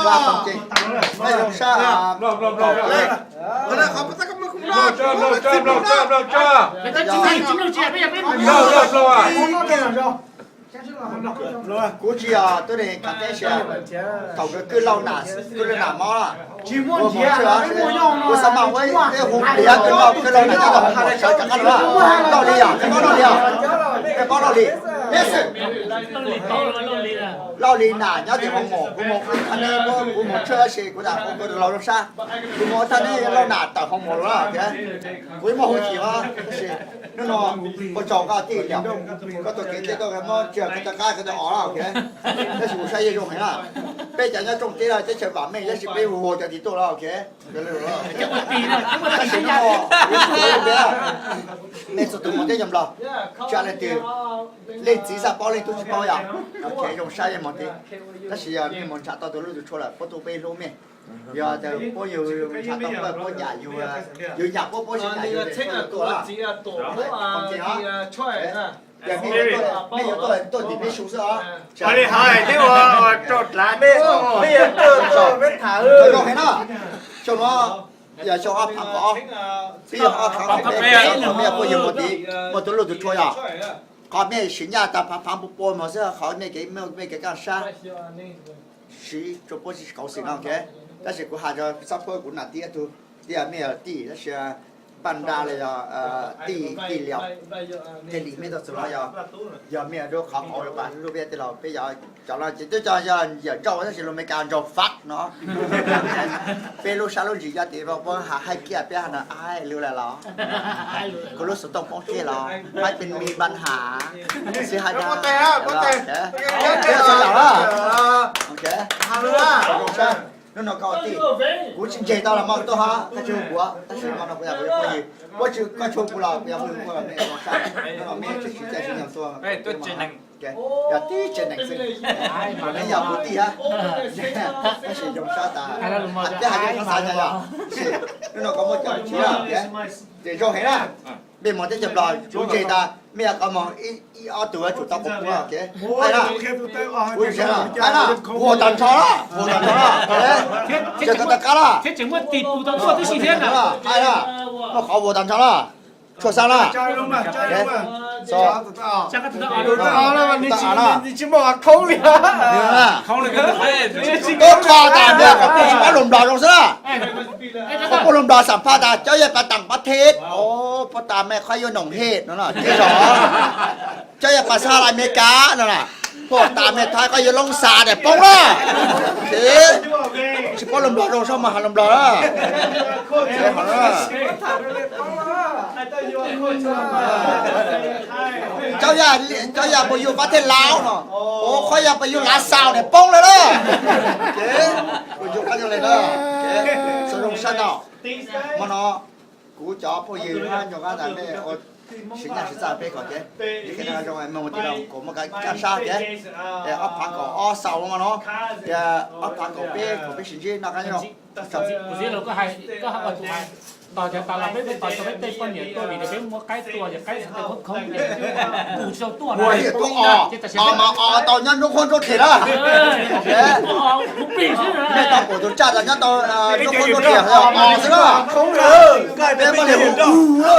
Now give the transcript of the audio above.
Npaj tau ces, npaj zoo sab, kuv tsis yog tuab neeg khav theeb sia, thaum kawg kwj lauj nam, kwj lauj nam mob, kuv xav mas ua ib hu pliav kwj lauj, kwj lauj nam nyob tau hoo mom sawv rov qab los. Lauj li yog, nej paub lauj li os, nej paub lauj li, lauj li nam nyob tim hoo mom, kuv mus thaj neb, kuv mus tshwj tab sis kuv tas ua kuv los zoo sab, kuv mus thaj neb lauj nam tawm hoo mom los thiab, kuv ib muaj hoo chim os tab sis hnub no ua tsaug koj tij liam, koj tus kev thiab tuaj muab tsia koj rov qab koj tau os, tab sis kuv saib yeej zoo heev na. Peb cov nyob rooj teb los teb chaws vam meej tab sis peb hu hu cov tim tuaj los, tab sis hnub no nej txhua tus hmov thiab cov Nplog, tsis hais leej twg, leej txiv xav paub leej tub tsis paub yom, zoo sab yeej hmov thiab, tab sis yog nej mus ntshav tau tus lub tus tshuaj lawm puab tu peb hlub mej, yog tias puab yug ntshav tau puab, puab nyam yug, yug nyam puab, puab tsis nyam yug ces puab yuav tuaj, nej yuav tuaj tuaj tim peb su xwb os. Ua li hais thiab ua rau dlav mej, mej yuav tuaj tuaj peb tham. Zoo heev na, xyoo no yog xyoo ob phav kaum ob, peb yog ob phav kaum peb, mej puab yug mus tid muaj tus lub tus tshuaj yog qhov mej siv nyaj tag phav phav npua pua mog xwb, qhov mej kev, mej kev kaj sab siv rua puab tsis kauv xwm no, tab sis kuv has rua xab phuab kuv nam tij ib tug, tias mej yog tij tab sis npaj nra los yog tij, tij liam, tij lim mej tau txug los yog, yog mej rua qhov qauv rua pas lub peb tej laus peb yog cov no ces twb cov yog yawm nrauj tab sis lus Amelikas nrauj fav no. Peb lub sab lub ntsis yog tim puab has haib kiaj peb has no ai lug lawm los, kuv lub xov tooj poob kiag los, haib pes me npa has, xib haib dab, peb txhua yam na. Hnub no koj tij, kuv tsis ntseg tau los mas tuaj hab, koj tsis hu kuv, tab sis hmo no kuv yog kuv yuav phooj ywg, puab tsis, koj tsis hu kuv los kuv yog phooj ywg kuv, mej zoo sab, hnub no mej tseem sib caij sib nyoog tuaj, yog tib tsev neeg xwb, mej yog kuv tij hab, tab sis zoo sab tas, peb has yog koj xav yog, hnub no koj muaj cov tsis, ces zoo heev na. Mej moog teb chaws Nplog kuv ntseg tas mej yuav qhov moog ib ob tug yuav tsum tau quas puav, kuv tsis, kuv tsis, ua tag nrho lawm, ua tag nrho lawm, ces koj tau qab lawm, muaj qhov ua tag nrho lawm, tshuaj xab lawm. Koj qhov tas mej qhov puj tsis paub lus Nplog zoo xwb na, qhov puj lus Nplog xam phaj tas cov yaj pas tam pas thej, puag ta mej qhov yuav noom hej no, cov yaj pas xa lais Amelikas no, puag ta mej thaib qhov yuav loob xa daim poob na, tsis paub lus Nplog zoo sab mas has lus Nplog na. Cov yaj puas yug pas thej laus no, qhov yaj puas yug lav xaus daim poob lawm na. Ces kuv zoo sab ntau, hmo no kuv cov phooj ywg hab nco qab tas mej ua siv nyaj siv txaj peb kom kev, zoo mej mus tim no kuv muaj kaj sab kev, ob phav kaum ob xaus no, ob phav kaum peb kuv peb sib ntsib noj qab nyob zoo. Ua li tuab os, os mas os tau nyob nruab qhuab nruab riam na. Mej tau pum tus tsaj tas nyob tau nruab qhuab nruab riam os xwb na. Peb muaj li hu hu lawm.